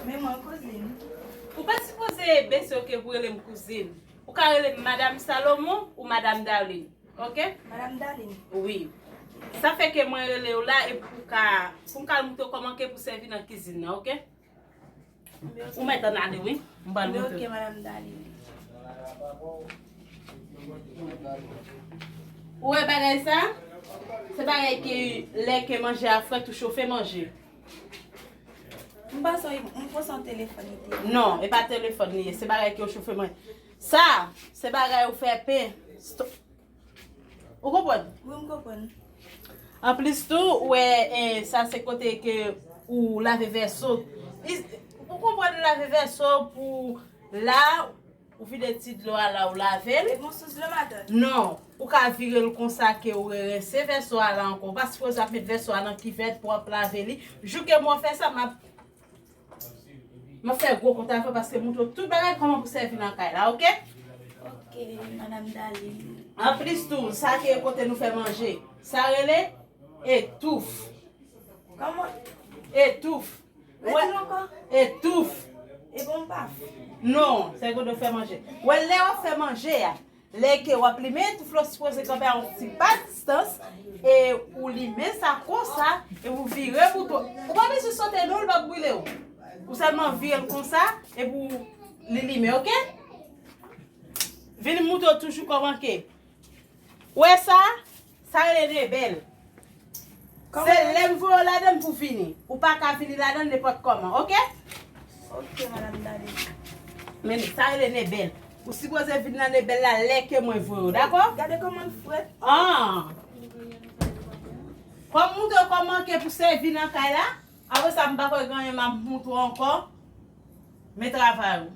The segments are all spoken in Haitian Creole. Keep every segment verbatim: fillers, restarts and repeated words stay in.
Men mwen kouzin. Ou pa sipoze bese, oke, pou rele m kouzin. Ou ka rele m Madam Salomon ou Madam Darline, oke? Madam Darline. Wi. Sa fè ke mwen rele w la e pou ka, pou m ka montre w kòman ke pou sèvi nan kizin nan, oke? Ou mèt ann ale, wi. M pral montre w. Madam Darline. Ou wè bagay sa? Se bagay ke lè ke manje a frèt ou chofe manje. M panse m panse yon telefòn li te ye. Non, e pa telefòn li ye, se bagay ke w chofe manje. Sa, se bagay ou fè pen. Ou konprann? Wi, m konprann. Anplis tou, ou wè, eh, sa se kote ke ou lave vèso. Ou konprann lave vèso pou la, ou vide ti dlo a la, ou lave l. E gon sous dlo ladan? Non. Ou ka vire l konsa ke ou rerense vèso a la ankò. Ou pa sipoze ap met vèso a nan kivèt pou w ap lave li. Jou ke mwen fè sa, m ap Mwen fè gwo kont avè w paske m montre w tout bagay kòman pou sèvi nan kay la, oke? Oke, Madam Darline. Anplis tou, sa ki e kote nou fè manje. Sa rele etouf. Kòman? Etouf. Redi l ankò. Etouf. E bon paf. Non, se kote w fè manje. Wè lè w ap fè manje a, lè ke w ap limen etouf la, w sipoze kanpe a yon ti pa distans, e ou limen sa konsa, e ou vire bouton. Ou pa bezwen sote non, li p ap brile w. Ou sèlman vire l konsa, epi li limen, oke? Vin m montre w toujou kòman ke. Ou wè sa? Sa rele nebèl. Se lè m voye w ladan l pou vini. Ou pa ka vini ladan l nenpòt kòman, oke? Oke, Madam Darline. Men sa rele nebèl. Ou sipoze vin nan nebèl la lè ke mwen voye w, dakò? Gade kòman l frèt. Ah. Kòm m montre w kòman ke pou sèvi nan kay la, apre sa m pa kwè gen anyen m ap montre w ankò. Men travay ou.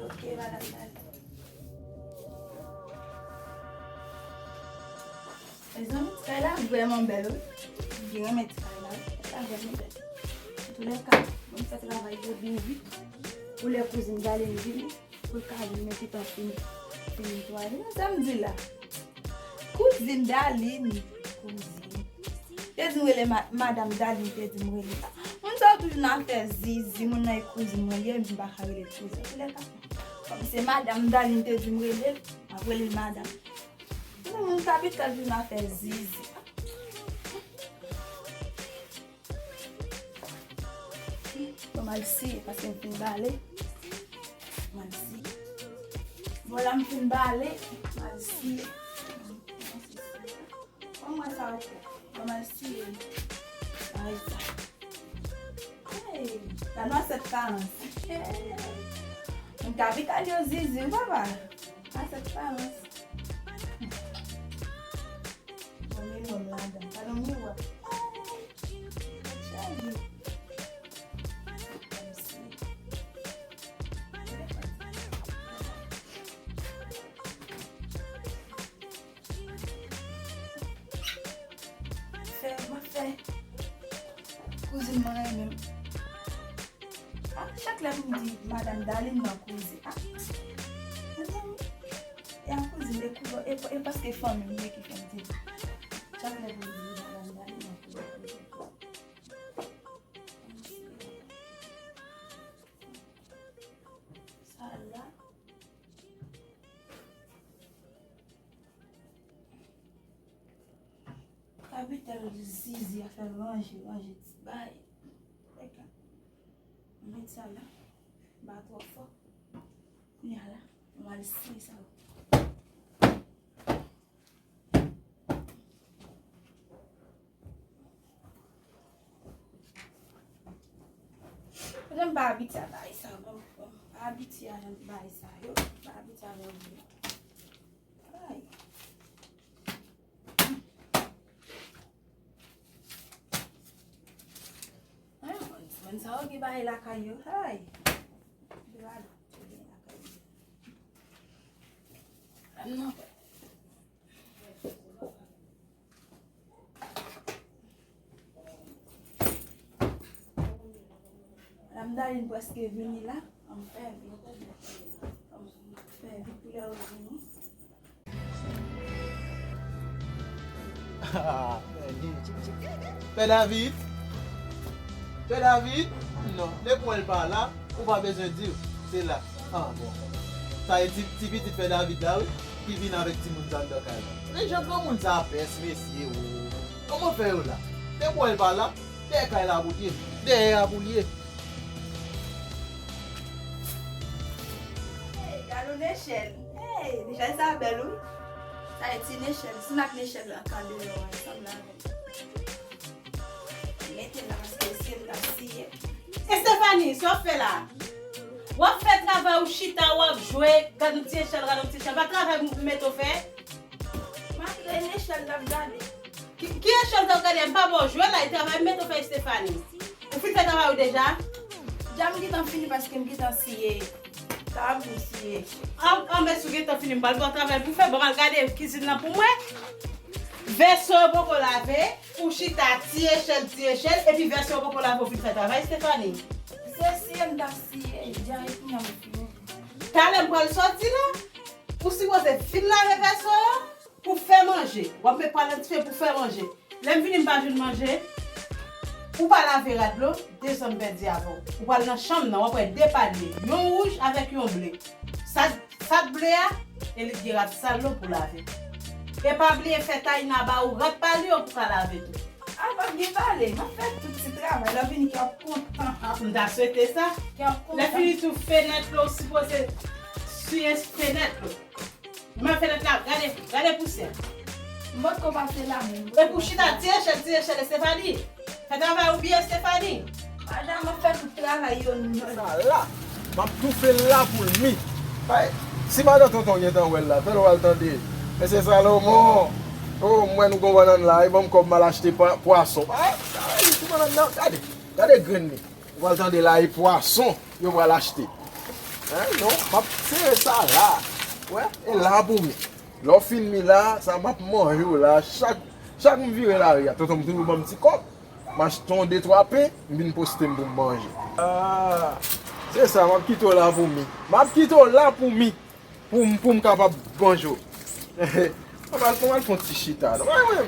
Ok, madam Dali. Mezanmi, ti kay la vrèman bèl, wi. M byen renmen ti kay la, wi. Kay la vrèman bèl. Antoulèka, bon, m fè travay yo byen vit. Pou lè kouzin Dali vini, pou l ka vin, men tout an fini, fini netwaye. Men sa m di la. Kouzin Dali, kouzin. Te di m rele ma-, madanm Dali, te di m rele sa. Moun sa yo toujou nan afè zizi, moun nan e kouzin mwen ye, m pa ka rele l kouzin. Antoulèka, kòm se madanm Dali te di m rele l, m ap rele l madanm. Moun kapital toujou nan afè zizi. Bon, m al siye, paske m fin bale. M al siye. Bon, la m fin bale, m al siye. Kòman sa yo fè? Kòman si ay sa? Hey, la nan sèt karans. Moun kapital yo zizi, wi, papa. A sèt karans. Bon, men mwen ladan. Gade yon miwa. Ay, chaje. Fè, mwen fè. Kouzin mwen renmen m. A, chak lè pou m di madanm Dali nan kouzin. A, mezanmi. E a kouzin, e kou-, e, e paske fanmi m ye ki fè m di. Chak lè pou m di madanm Dali nan kouzin. Sa la. Kapital zizi a fè ranje, ranje ti bay. Fè ka. Mwen met sa la. Ba twò fò. Kounye a la, mwen al siye sa yo. Mwen pa abitye a bagay sa yo, mwen pa abitye a jan bagay sa yo, pa abitye a jan yo. Ay. Ay, moun, moun sa yo gen bagay lakay yo, ay. Yo al, yo gen lakay yo. Ann nan. Madanm Darline prèske vini la. Ann fè vit. Ann fè vit pou lè yo vini. Pè David. Pè David. Non, depi w wè l pa la, ou pa bezwen di l, se la. Ah, bon. Sa e ti, ti pitit fè David la, wi, ki vin avèk timoun sa anndan kay la. Men jan granmoun sa a pès, mesye, o. Kòman fè yo la? Depi w wè l pa la, dèyè kay la pou l ye. Dèyè a pou l ye. Hey, gad on Nechèl. Hey, Nechèl sa bèl, wi. Sa e ti Nechèl, ti mak Nechèl la k andeyò ansanm la. Mete la paske se m k ap siye. Estefani, sa w ap fè la? W ap fè travay ou chita, w ap jwe, gad yon ti echèl, gad yon ti echèl. Pa travay pou m mete w fè. M ap rele echèl l ap gade. Ki, ki echèl l ap gade? M pa ba w jwe la, e travay m mete w fè, Estefani. Ou fin fè travay ou deja? Deja m gentan fini paske m gentan siye. Tab m siye. An, an, men si w gentan fini, m pral ba w travay pou fè. Ban m al gade kizin nan pou mwen. Vèso yo poko lave. Ou chita ti echèl, ti echèl, epi vèso yo poko lave, ou fin fè travay, Stephanie. Se siye m t ap siye, jan epi an fini. Talè m pral sòti la, ou sipoze fin lave vèso yo pou fè manje. W ap met pwa nan dife pou fè manje. Lè m vini, m pa jwenn manje. Ou pa lave rad lo, de zan m pèdi avè w. Ou pral nan chanm nan, w ap wè de palye, yon wouj avèk yon ble. Sa Sa k ble a, e li t gen rad sal yo pou lave. E pa bliye fè Taina ba ou rad pal yo pou ka lave tou. A, pa gen pale, m ap fè tout ti travay la, vini kè w ap kontan. M ta swete sa. Kè w ap kontan. Lè fini tou fenèt la, ou sipoze siye fenèt la. Men fenèt la, gade, gade pousyè. M potko pase la menm. Epi w chita ti echèl, ti echèl, Estefani. Fè travay ou byen, Estefani. Madanm, m ap fè tout travay yo nèt. Sa la, m ap toufe l la pou l mi. Ay, si madan tonton gentan wè l la, talè w al tande. Mesye Salomon, o, m wè nou gon bannann la, e ban m kòb m al achte pa- pwason. Ay, ay, ti bannann nan, gade, gade grenn li. Ou pral tande la, e pwason yo pral achte. Hein, non, m ap sere sa la. Wè, e la pou mi. Lè w fin mi la, sa m ap manje w la. Chak, chak m vire lari a, tonton m toujou ban m ti kòb. M achte yon de twa pen, m vin poste m pou m manje. Ah, se sa, m ap kite w la pou mi. M ap kite w la pou mi. Pou m, pou m kapab manje w. Mwen pral, mwen pral fè yon ti chita, non. Mwen, mwen,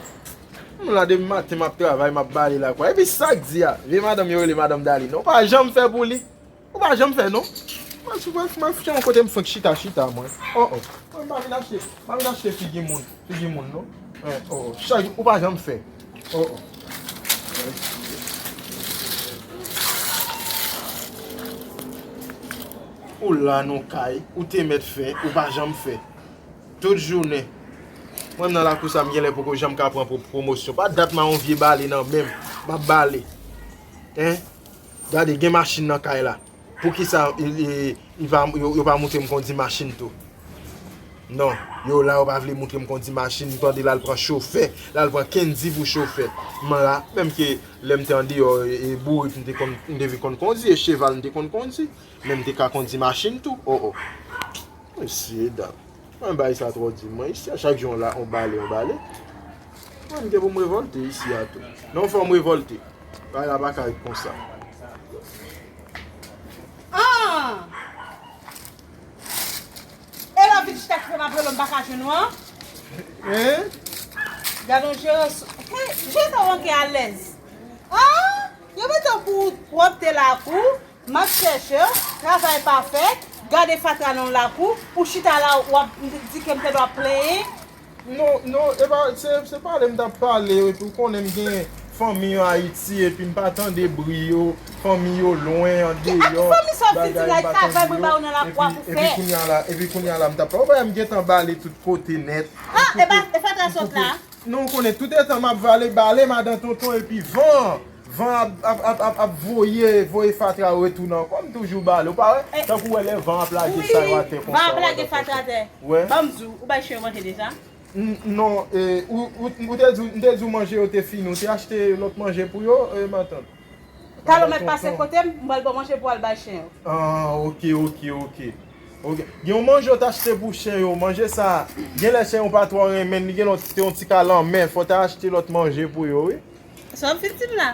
m la depi maten, m ap travay, m ap bale lakay. Epi sa k di a, vye madanm yo rele madanm Dali, non. Ou pa janm fè pou li. Ou pa janm fè, non. Mwen, mwen, mwen, mwen fè yon kote m fenk chita, chita, mwen. Oh, oh. Mwen, m pa vin achte, m pa vin achte figi moun, figi moun, non. Eh, oh, oh. Chak jou, ou pa janm fè. Oh, oh. Ou la nan kay, ou te mèt fè, ou pa janm fè. Tout jounen. Mwen nan lakou sa, m genlè poko janm ka pran pwo- pwomosyon. Pa dat m a yon vye bale nan men m. M ap bale. Hein? Gade, gen machin nan kay la. Poukisa, e, e, li pa, yo, yo pa montre m kondi machin tou? Non, yo la, yo pa vle montre m kondi machin. M tande l al pran chofè, l al pran Kendy pou chofè. M la, menm ke lè m te andeyò, e, e, bourik, m te konn, m te vin konn kondi, e cheval, m te konn kondi. Men m te ka kondi machin tou. Oh, oh. Mesye dam. Mwen bay sa twò di mwen. Isi a, chak jou on la, on bale, on bale. Mwen, m gen pou m revòlte isi a tou. Non, fò m revòlte. Bagay la pa ka ret konsa. Ah! E lè w vin chita ki fè m ap rele w, m pa ka jwenn ou an? Hein? Gad on jeran sou. Hey, jeran manke alèz. Ah! Yo mete w pou pwòpte lakou, m ap chèche w, travay pa fèt, gade fatra nan lakou, ou chita la, w ap di ke m te dwe ap plenyen. Non, non, e pa, se, se pale m t ap pale, epi ou konnen m gen fanmi an Ayiti, epi m pa tande bri yo, fanmi yo lwen, andeyò, fanmi sa w ap vin di la, e travay mwen ba ou nan lakou a pou fè. Epi kounye a la, epi kounye a la, m t ap pale, ou pa wè m gentan bale tout kote nèt. Ah, e pa, e fatra sot la? Non, ou konnen, tout etan m ap vale, bale madan tonton, epi van, van ap, ap, ap, ap, ap voye, voye fatra yo retounen ankò, m toujou bale, ou pa wè? Tankou wè lè van ap lage sa yo atè konsa, van ap lage fatra atè. Wè. Ban m di w, ou bay chen yo manje deja? N- Non, e, ou, ou, ou te di, m te di w manje yo te fini, ou te achte lòt manje pou yo, e, matant? Talè w mèt pase kote m, m pral ba w manje pou w al bay chen yo. Ah, ok, ok, ok. Ok. Gen yon manje w t achte pou chen yo, manje sa, genlè chen yo pa twò renmen l, li genlè te yon ti ka lanmè, fò w ta achte lòt manje pou yo, wi. Sa w ap fin di m la?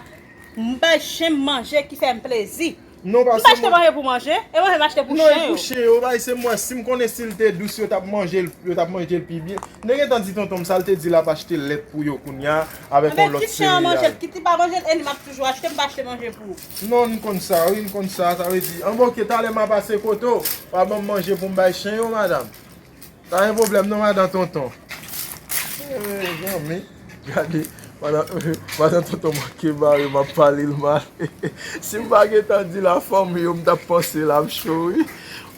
M bay chen m manje ki fè m plezi. Non, m pa achte manje pou manje, e manje m achte pou chen yo. Non, e pou chen yo, bay, se mwen, si m konnen si l te dous, yo t ap manje l, yo t ap manje l pi byen. M te gentan di tonton m sa, l te di l ap achte lèt pou yo kounye a, avèk yon lòt sereyal. Kit chen an manje l, kit li pa manje l, e li m ap toujou achte, m pa achte manje pou ou. Non, m konn sa, wi, m konn sa, sa vle di, anben, oke, talè m a pase kote w, w a ban m manje pou m bay chen yo, madanm. Pa gen pwoblèm non, madan tonton. Eh, zanmi, gade, madan, madan tonton manke bare, m ap pale l mal. Si m pa gentan di lafanmi yo, m t ap panse l ap cho, wi.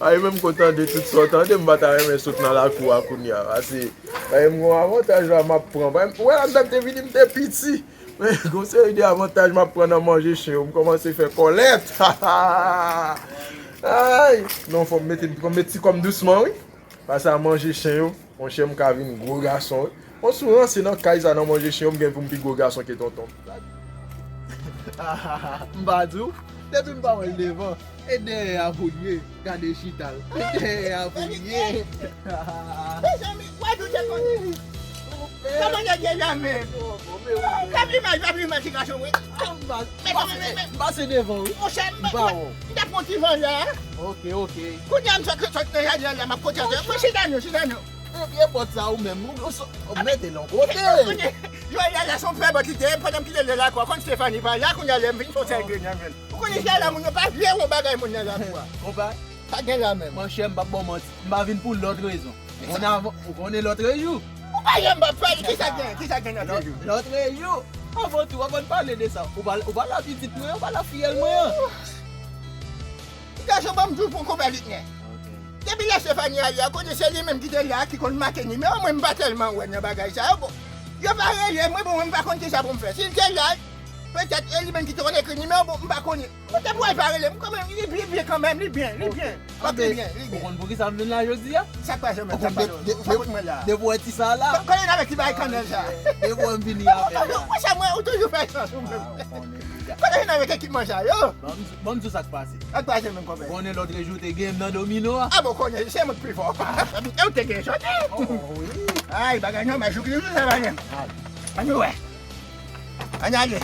Ay, menm kontan de tout sa w tande, m pa ta renmen sot nan lakou a kounye a. Pase, bay, m gon avantaj la, m ap pran. Bay, ou wè la, m t ap te vini, m te piti. Men, gon seri de avantaj m ap pran nan manje chen yo, m kòmanse fè kòlèt. Ay, non, fò m mete, fò m met ti kò m dousman, wi. Pase a manje chen yo, monchè, m ka vin gwo gason, wi. Bon, si w ranse nan kay sa, nan manje chen yo, m gen pou m pi gwo gason ke tonton m. M pa di w, depi m pa wè l devan, e dèyè a pou l ye, gade chita l. E dèyè a pou l ye. Mezanmi, w a di w te konnen. Kòman nèg ye la menm? Pa pli mal, pa pli mal, ti gason, wi. M pase devan, wi. Monchè, m pa wè w. M t ap pran ti van la. Ok, ok. Kounye a m sot, sot nan jaden an la, m ap kontre avè w. Mwen chita non, chita non. E vye pòt sa ou menm, ou, ou, ou mete l yon kote. Kounye, yo la, la se yon fè bòt li te ye, pandan m kite l nan lakou a, konn Stefani pa la, kounye a lè m vin fè yon sèl grenn nan jwenn. Ou konnen se la moun yo pa vle yon bagay moun nan lakou a. Konpa, pa gen la menm. Monchè, m p ap ba w manti, m pa vin pou lòt rezon. Ou konnen avan, ou konnen lòtrejou. Ou pa janm ap pale, kisa gen, kisa gen lòtrejou? Lòtrejou, avan tou, avan n pale de sa, ou pa, ou pa la pitit mwen, ou pa la fiyèl mwen an. Gason, ban m di w pou konpa Litnè. Depi lè Stefani ale a, kote se li menm ki te la, ki konn make nimewo, mwen m pa tèlman wè nan bagay sa yo, bon. Yo pa rele mwen, bon, mwen m pa konn kisa pou m fè. Si l te la, petèt, e li menm ki te konn ekri nimewo, bon, m pa konnen. Ou te pou al pa rele m, kanmenm, li byen, byen kanmenm, li byen, li byen. Fòk li byen, li byen. Ou konn poukisa m vin la jodi a? Sa k pase menm, sa k pase? Sa pot mwen la. Depi w wè ti sa la. Konnen avèk ti bagay kannèl sa. Depi w wè m vini avè l la. Ou sa mwen, ou toujou fè sans ou menm. Konnen avèk ekipman sa yo. Ban m di w sa k pase. Sa k pase menm, konpè? Ou konnen lòtrejou te gen m nan domino a? A bon, konnen, se mwen k pi fò. E ou te gen sòti. Ay, bagay nòmal, jouk li jou sa va gen. Ann wè. Ann ale.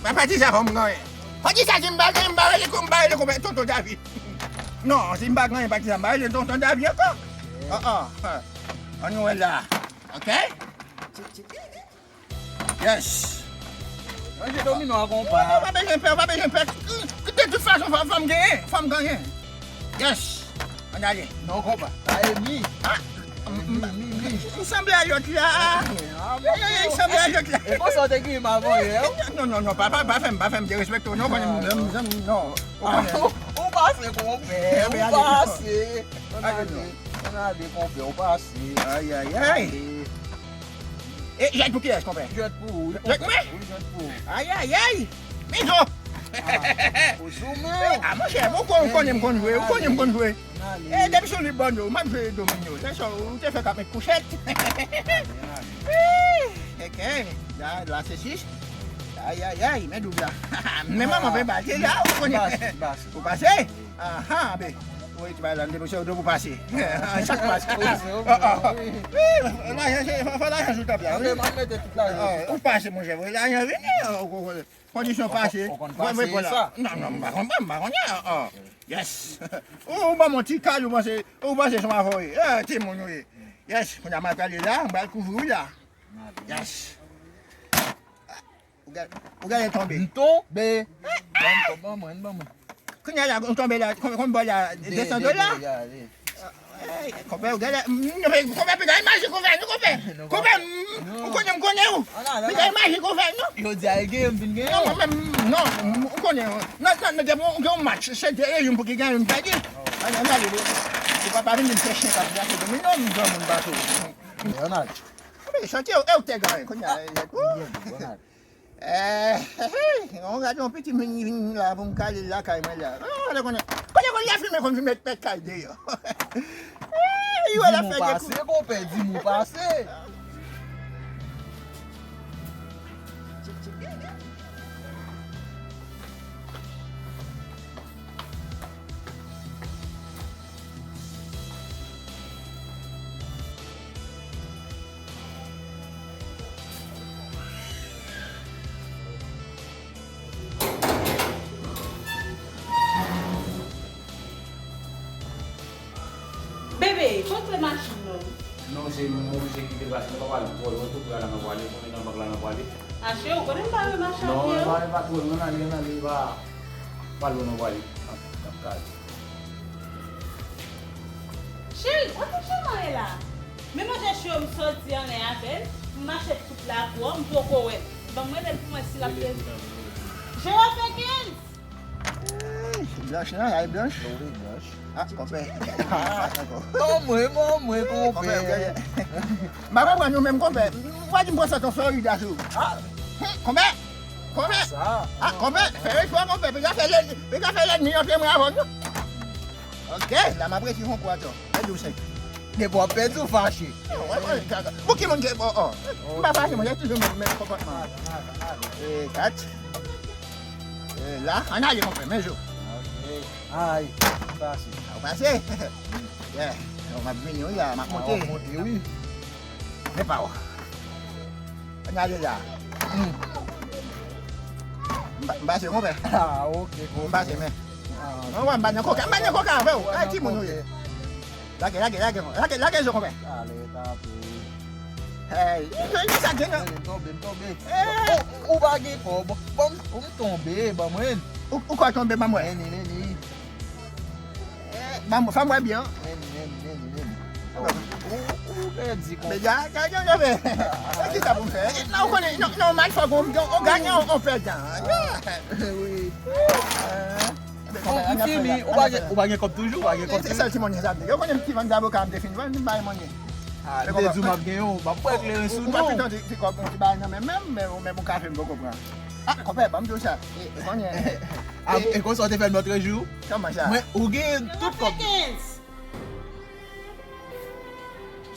Mwen pa di sa fò m ganyen. Fò di sa di m pa ganyen, m pa rele, m pa rele konpè tonton David. Non, si m pa ganyen, pa di sa, m pa rele tonton David ankò. An, an. Ann wè la. Ok? Yes. Manje domino a konpa. Ou pa bezwen pè, ou pa bezwen pè. De tout fason, fò, fò m genyen, fò m genyen. Yes. Ann ale. Non, konpa. Sa e mi. Ah, m, m, m, m sanble a lòt la. Ah, m sanble a lòt la. E konsa w te gri m avan yè, wi. Non, non, non, pa, pa, pa fè m, pa fè m derespekte w, non, konnen m, m, m, non. Ou pase, konpè, ou pase. Ann ale, ann ale, konpè, ou pase. Ay, ay, ay. E jwèt pou kiyès, konpè? Jwèt pou ou, wi, konpè. Jwèt mwen? Wi, jwèt pou ou. Ay, ay, ay! Mizo! Ou sou men w. A, monchè, ou kon-, ou konnen m konn jwe, ou konnen m konn jwe. E, depi sou li bòn yo, m ap jwe domino. Lè sa, ou te fè k ap met kouchèt. Kèkè, la, la se sis. Ay, ay, ay, men doub la. Men manman pe bal, se la, ou konnen. Ou pase? Aha, be. Wi, ti bay la, m te pase, ou dwe pou pase. Chak pase. Wi, fò lajan, fò lajan sou tab la, wi. Ou pase, monchè, wi, lajan vini. Kondisyon pase. Ou konn pase sa? Non, non, m pa konn, m pa konnen. Yes. Ou, ou ban m yon ti kado, ou panse, ou panse se yon afè, wi. Timoun, wi. Yes, kounye a m al prale la, m pral kouvri w la. Yes. Ou gade, ou gade tonbe. M tonbe. Ban m, ban mwen, ban mwen. Kounye a la, ou tonbe la, konbyen, konbyen bò la, de san dola? Ey, konpè, ou gade, konpè, piga imaje konpè, nou konpè. Konpè, ou konnen, m konnen ou. Piga imaje konpè, non. Yo di a gen, m vin gen. Non, mwen menm, non, ou konnen. Non, non, non, gen yon match, se de youn pou ki gen, youn pèdi. Ann ale, ou pa, pa vin di m se chen k ap brase domino, m granmoun bato. Ann ale. Santi, e ou te ganyen, kounye a. Eh, eh, eh, on gade yon piti moun vin la pou m kale l lakay mwen la. Ah, konnen, konnen, konnen la fimen konn vin met, met kay deyò. Eh, yo la fè gen kou. Di m ou pase, konpè, di m ou pase. Bebe, kot kle machin nan? Non, cheri, mwen oblije kite paske mwen pa pral twò lwen tou pou al nan pwale. Ou konnen nan bank la nan pwale. A, cheri, ou konnen m pa renmen mache a pye, non, non. E pa twò lwen, ann ale, ann ale, e pa, pa lwen nan pwale. N ap, n ap kale. Cheri, kote Jean ye la? Men manje cho m soti anlè avè l, m mache tout lakou an, m poko wè l. Ban m rele l pou mwen si l ap gen. Jean Fekens! Ey, blanch lan, ay blanch. Wi, blanch. Ah, konpè. Ban mwen, ban mwen, konpè. M pa konprann nou menm, konpè. Ou pa di m pran sa ton Florida sou. Ah. Konpè. Konpè. Ah, konpè. Fè efò, konpè. Piga fè lènmi, piga fè lènmi antre mwen avè nou. Ok, la m ap reti yon kou atò. Pèdi w senk. Depi w ap pèdi, w fache. Pou ki moun ki, oh, oh. M pa fache, mwen, se toujou menm, menm konpòtman. E, kat. E, la, ann ale, konpè, men jou. Ok. Ay, m pase. A, ou pase? Yeah. Yo, m ap vini, wi, la, m ap monte. A, w ap monte, wi. Men pa w. Ann ale la. Hmm. M pa, m pase, konpè. A, ok, konpè. M pase, men. A, ok. Non, wè, m pa nan koka, m pa nan koka avè w. Ay, ki moun ou ye? Lage, lage, lage, lage, lage zo, konpè. Ale, tape. Hey, sa gen nan. M tonbe, m tonbe. Eh. Ou, ou pa gen kòb. Bon, m tonbe, ban mwen. Ou, ou ka tonbe, ban mwen. Neni, neni. Eh, ban mwen, fè mwen byen. Neni, neni, neni, neni. Ou, ou pèdi kòb. Men ya, ya, ya, ya, men. E ki sa pou m fè? Non, ou konnen, non, non, match fòk ou, ou, ou genyen, ou, ou pèdi. Wi. Eh. Bon, m fini. Ou pa gen, ou pa gen kòb toujou, ou pa gen kòb toujou. Se sèl ti monnyen sa m te gen. Ou konnen m ti vann zaboka m te fin vann, m bay monnyen. Ah, m te di w m ap gen yon, m ap pran kleren sou non. Ou pa pitan ti, ti kòb yon ti bagay nan men m menm, men ou menm ou ka fè m poko pran. Ah, konpè, ban m di w sa. E, e konnen. Ah, e konsa w te fè l lòt jou? Kòman sa? Mwen, ou gen tout kòb.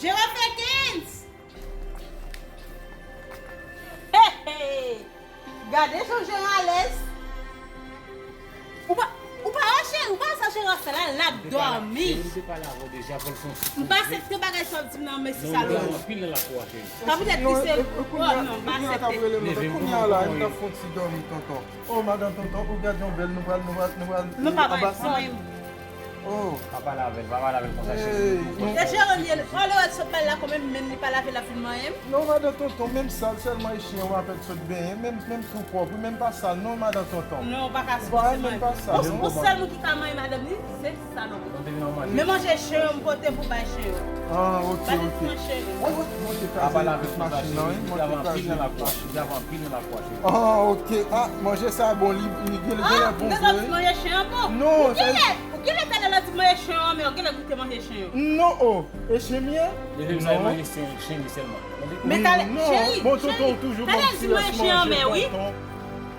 Jean Fekens! Hey, hey! Gade jan Jean alèz. Ou pa, ou pa wè cheri, ou pa wè sa Jean ap fè la, l ap dòmi. M pa aksepte bagay sa w ap di m nan, mesye Salomon. Sa poutèt li se, oh non, m pa aksepte. Kounye a la, m t ap fè yon ti dòmi, tonton. Oh, madan tonton, ou gad yon bèl, nou pral, nou pral, nou pral, nou pral anbasad. Oh. Pa pale avè l, pa pale avè l konsa, cheri. E Jerome ye, w ale wè sot bay la konmen, menm li pa lave l ap vin manyen m. Non, madan tonton, menm sal, sèlman e chen yo apèn sot benyen, menm, menm tou pwòp, wi, menm pa sal, non, madan tonton. Non, ou pa ka sipòte manyen. Ou pa menm pa sal, non. Ou sèl moun ki ka manyen madanm li, se Salomon. Men manje chen yo, m pote pou bay chen yo. Ah, ok, ok. Monte kraze machin nan, wi. Monte kraze machin nan. Ah, ok. Ah, manje sa bon, li, li gen, li gen lè bon vre. Manje chen an bon. Non, ou genlè, ou genlè talè lè di manje chen an, men ou genlè goute manje chen yo. Non, oh, e chen m ye? Leve m nan manje chen, chen li sèlman. Men talè, cheri, bon, tonton, ou toujou ban m ti rès manje, tonton.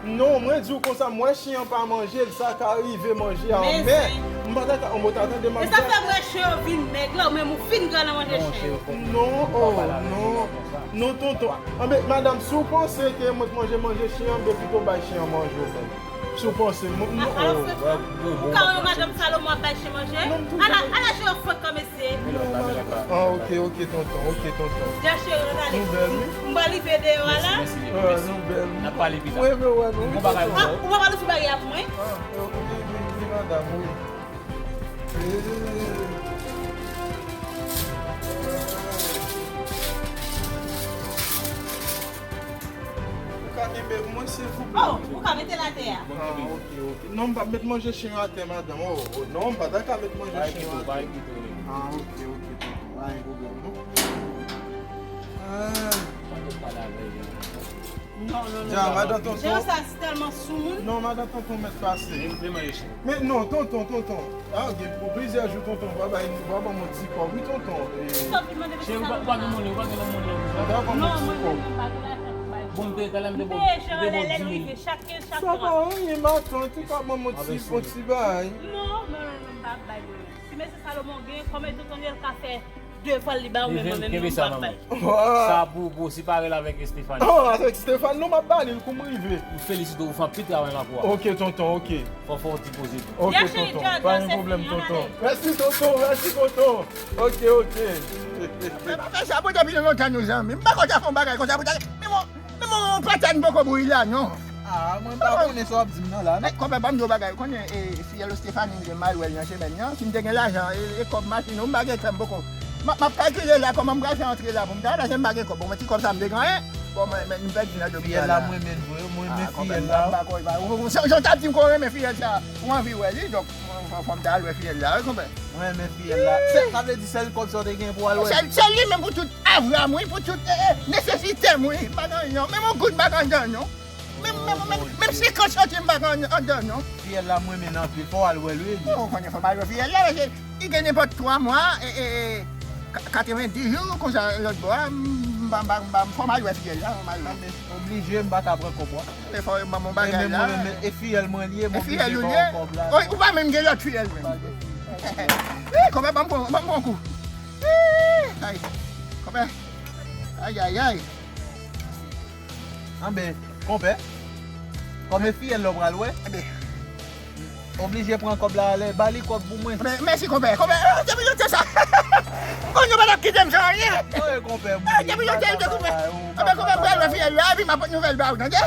Non, mwen di w konsa, m wè chen an pa manje l, sa ka rive manje a anmè. M pa ta ka, anmè, w ta tande m ap di. E sa fè m wè chen yo vin mèg la, ou menm ou fin gran nan manje chen yo. Non, oh, non. Non, tonton. Anben, madanm, si w panse ke mwen t manje manje chen an, ben pito bay chen an manje w menm. Si w panse, mwen, non, oh. Ou ka wè madanm Salomon ap bay chen manje? Ala, ala chen yo fwèt kòm mesye. Ah, ok, ok, tonton, ok, tonton. Dja cheri, nou ale. Nou bèl, wi. M pral rive deyò a la. Mèsi, mèsi, mèsi. Ah, nou bèl, wi. N ap pale pita. Mwen renmen wè nou, wi, tonton. Ah, ou pa pral ouvri baryè a pou mwen? Ah, ok, wi, wi, madanm, wi. Eh. Ou ka kenbe pou mwen, silvouplè? Oh, ou ka mete l atè a. Ah, ok, ok. Non, m p ap met manje chen yo atè, madanm. Oh, oh, non, m pa ta ka met manje chen yo atè. Ah, ok, ok, tonton. Pa gen pwoblèm, non. Ah. Non, non, non. Dja, madan tonton. Jan sa, se tèlman soumoun. Non, madan tonton mèt pase. Men non, tonton, tonton. Ah, gen pou plizyè jou, tonton, pa bay, pa ban m yon ti kòb, wi, tonton. Cheri, ou pa, ou pa gen monnen, ou pa gen lòt monnen. Ou pa ban m yon ti kòb. Bon, m te, talè m te ba w, m te ba w dis mil. Sa pa anyen, matant, ou pa ban m yon ti, yon ti bagay. Non, non, non, non, m pa bay monnen. Si mesye Salomon gen, kòman tonton Nèl ka fè devan l, li ba ou, men mwen menm non, m p ap bay. Sa pou, pou, si parèy la avèk Stéphanie. Oh, avèk Stéphanie, non, m ap ba li l kou m rive. M felisite w, ou fè anpil travay nan lakou a. Ok, tonton, ok. Fò, fò w ti poze tou. Ok, tonton, pa gen pwoblèm, tonton. Mèsi, tonton, mèsi, tonton. Ok, ok. Fè pa fè sa, bon, depi lontan nou zanmi. M pa konn sa fè yon bagay konsa pou talè. Men bon, men bon, pata n poko bouyi la, non. Ah, mwen pa konnen sa w ap di m nan la, non. Konpè, ban m di w bagay, ou konnen, e, fiyèl Stephanie m gen m al wè l nan semèn nan, si m te gen lajan, e, e kòb machin, ou m pa gen kè m poko. M ap, m ap kalkile la, kòman m pral fè antre la pou m ta la, si m pa gen kòb, bon, mwen ti kòb sa m te genyen, bon, mwen, mwen, m pèdi nan domino la. Fiyèl la, mwen renmen l vre, mwen renmen fiyèl la. Jan w t ap di m ke w renmen fiyèl sa, ou anvi wè li, donk, fò, fò m ta al wè fiyèl la, wi, konpè. Mwen renmen fiyèl la. Sa vle di sèl kòb sa w te gen pou al wè? Sèl, sèl li menm pou tout avwa m, wi, pou tout, e, e, nesesite m, wi. M pa gen anyen, menm yon goud m pa gen anndan, non. Menm, menm, menm, menm senkant santim m pa gen anndan, non. Fiyèl la, mwen renmen l anpil. Fò w al wè l, wi. Ou konnen fò m al wè fiyèl la, paske li gen nenpòt twa mwa, e, e, e, ka-, katrevenndis jou, konsa, lòt bò a, m, m pa, m pa, m pa, fò m al wè fiyèl la, fò m al wè. Oblije, m pa ka pran kòb ou a. E fò yo ban m yon bagay la. E fiyèl mwen li ye, m oblije ba w kòb la. Ou pa menm gen lòt fiyèl menm. Wi, konpè, ban m pran, ban m pran kou. Wi, ay, konpè. Ay, ay, ay. Anben, konpè. Kòm e fiyèl la w pral wè. Oblije pran kòb la ale, ba li kòb pou mwen. Mèsi, konpè. Konpè, depi lè sa. Konn yo pa t ap kite m san anyen. Wi, konpè, mwen. Depi lè sa, konpè. Konpè, m pral wè fiyèl la, epi m ap pote nouvèl ba ou, tande?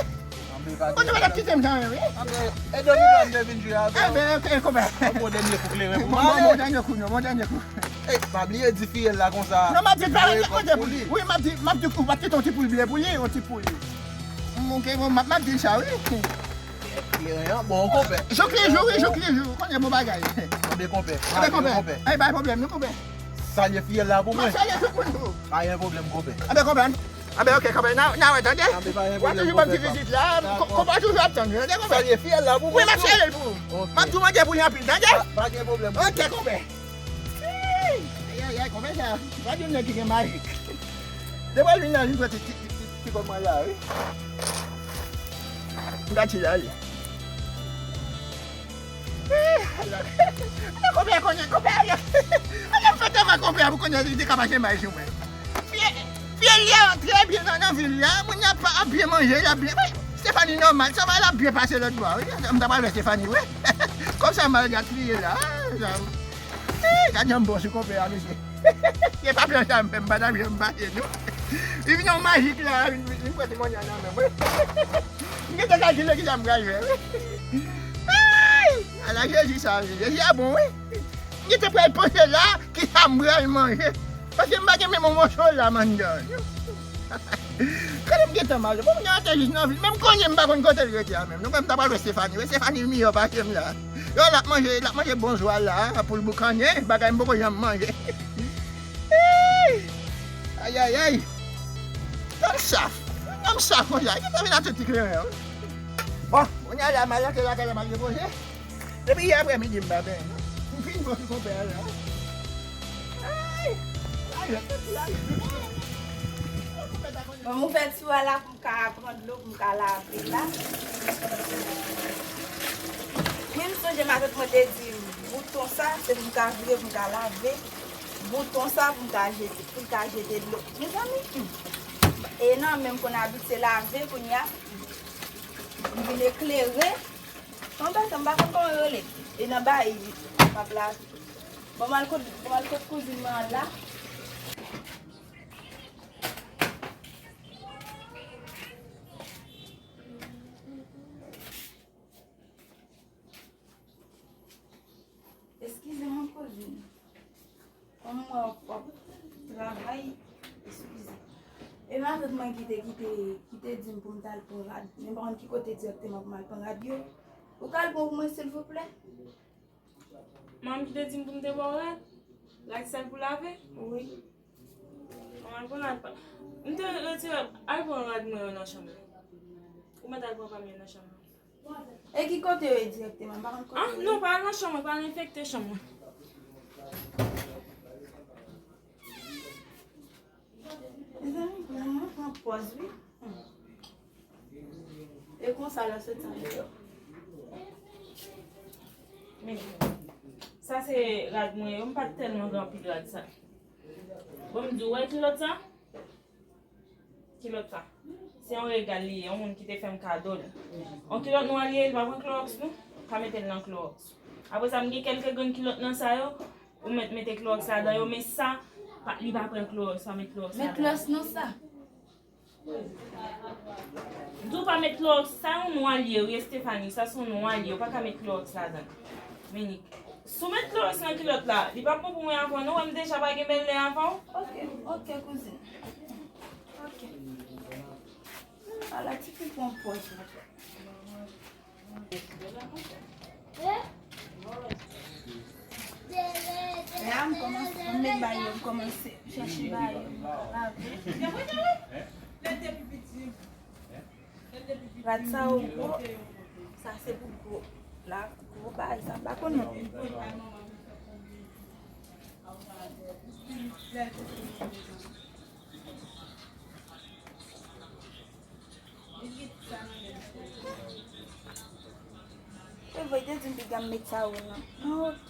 Konn yo pa t ap kite m san anyen, wi. Anben, e domino m te vin jwe avè w. Anben, ok, konpè. Yon bon dènye kou kleren pou m ale. Bon, bon, dènye kou, non, bon, dènye kou. Ey, pa bliye di fiyèl la konsa. Non, m ap di l pa rete kote pou li. Wi, m ap di, m ap di ou pa t kite yon ti poul ble pou li, yon ti poul. M, ok, bon, m ap, m ap di l sa, wi. Kleren an bon, konpè. Jouk li jou, wi, jouk li jou. Konnen bon bagay. Anben, konpè. Anben, konpè. Ay, pa pwoblèm, non, konpè. Salye fiyèl la pou mwen. M ap salye tout moun tou. Pa gen pwoblèm, konpè. Anben, konpè. Anben, ok, konpè. N a, n a wè, tande? Anben, pa gen pwoblèm, konpè. W ap toujou ban m ti vizit la. Dakò. Konpè toujou ap tann, tande, konpè? Salye fiyèl la pou mwen tou. Wi, m ap salye l pou ou. Ok. M ap tou mande pou li anpil, tande? Pa, pa gen pwoblèm, konpè. Ok, konpè. Ay, ay, ay, konpè sa. Pa di yon nèg ki gen majik. Depi l vin la, li pran ti, ti, ti, ti, ti kòb mwen la, wi. M ka tire ale. Eh, konpè konnen, konpè ale. Ale m fè travay konpè a pou konnen li te ka mache may sou mwen. Fiyèl, fiyèl li a trè byen nan, nan vil la. Moun y ap, ap byen manje, y ap byen. Wi, Stephanie nòmal. Sa va, l ap byen pase lòt bò a, wi. M ta pral wè Stephanie, wi. Kòm sa m al gaspiye la. Ah, sa. Eh, gad jan m bon sou konpè a, mesye. Se pa plan sa m fè, m pa t ap janm pase, non. Li vin yon majik la, vin, vin, vin pran ti monnen an nan men mwen. M gentan kalkile kisa m pral fè, wi. Ay! Ala Jezi sa, wi. Jezi a bon, wi. M gentan pral panse la, kisa m pral manje. Paske m pa gen menm yon moso lam anndan. Kote m gentan manje? Bon, m gen atè jis nan vil. Menm kounye m pa konn kote l rete a menm. Nou kwè m ta pral wè Stephanie. Wè Stephanie miyò pase m la. Yo, l ap manje, l ap manje bon zwa la, pou l boukannen, bagay m poko janm manje. Ayayay. Tan saf. Tan saf konsa. Yo ta vin a tout ti kleren an. Bon, kounye a la, m al antre lakay la, m al repoze. Depi yè aprèmidi, m pa benyen non. M fin bon sou konpè a la. Ay! Ay, tout la. Bon, m ouvè tiwa la pou m ka pran dlo, pou m ka lave la. Wi, m sonje matant mwen te di m, bouton sa, se pou m ka vire, pou m ka lave. Bouton sa, pou m ka jete, pou l ka jete dlo. Mezanmi, hmm. E nan men m konn abitye lave, kounye a, m vin eklere. Yon bagay sa, m pa konn kòman yo rele. E nan bayi, m ap lave. Bon, m al kot, bon, m al kot kouzin mwen an la. Eskize mwen, kouzin. Kòm mwen w ap travay, eskize. E matant mwen ki te, ki te, ki te di m pou m t al pran rad. Men m pa konn ki kote dirèkteman pou m al pran rad yo. Ou ka al pran pou mwen, silvouplè? Manman ki te di m pou m te ba w rad? Rad sèl pou lave? Wi. Manman, al pran rad pa m. M te retire, al pran rad mwen yo nan chanm nan. Ou mèt al pran pa m yo nan chanm nan. E ki kote yo ye dirèkteman? M pa konn kote yo ye. Ah, non, pa al nan chanm mwen, pa al enfekte chanm mwen. Mezanmi, pou mwen pran pòz, wi. Hmm. E konsa lè w soti andeyò. Men, sa se rad mwen yo, m pa t tèlman gen anpil rad sa. Bon, m di w, wè kilòt sa? Kilòt sa. Se yon regal li ye, yon moun ki te fè m kado l. Yon kilòt nwa li ye, li pa pran klowòks, non? Pa mete l nan klowòks. Apre sa, m gen kèlke grenn kilòt nan sa yo, ou mèt mete klowòks ladan yo, men sa, pa, li pa pran klowòks, pa met klowòks ladan. Men klowòks nan sa. M di w pa met klowòks, sa yon nwa l ye, wi, Estefani, sa se yon nwa l ye, ou pa ka met klowòks ladan. Minik. Si w met klowòks nan kilòt la, li p ap bon pou mwen avè w, non, wè m deja pa gen bèlè avè w. Ok, ok, kouzin. Ok. Ala, ti fi pran pòz la. La, m kòmanse, m met ba yo, m kòmanse chèche ba yo. Rad sa yo gwo, sa se pou gwo, la, gwo bagay sa, m pa konn non. E vre, te di m piga m met sa yo nan. Ah, ok.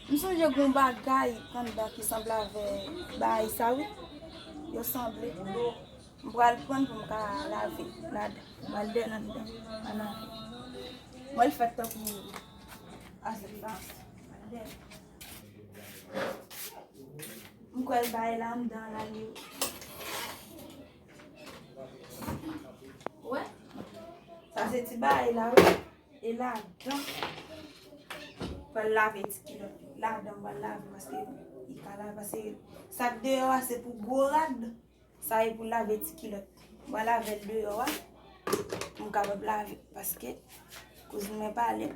M sonje gon bagay anndan ki sanble avè bagay sa, wi. Yo sanble. M pral pran pou m ka lave ladan. M pral dèyè anndan. M pral lave. Mwen, l fèt tankou asèt la. M pral dèyè. M kwè l bay la anndan la li. Wè. Sa se ti bagay la, wi. E ladan, pral lave ti kilòt. Ladan, pral lave, paske li ka lave, paske sa k deyò a, se pou gwo rad. Sa e pou lave ti kilòt. Mwen lave l deyò a. Pou m kapab lave. Paske kouzin mwen pale.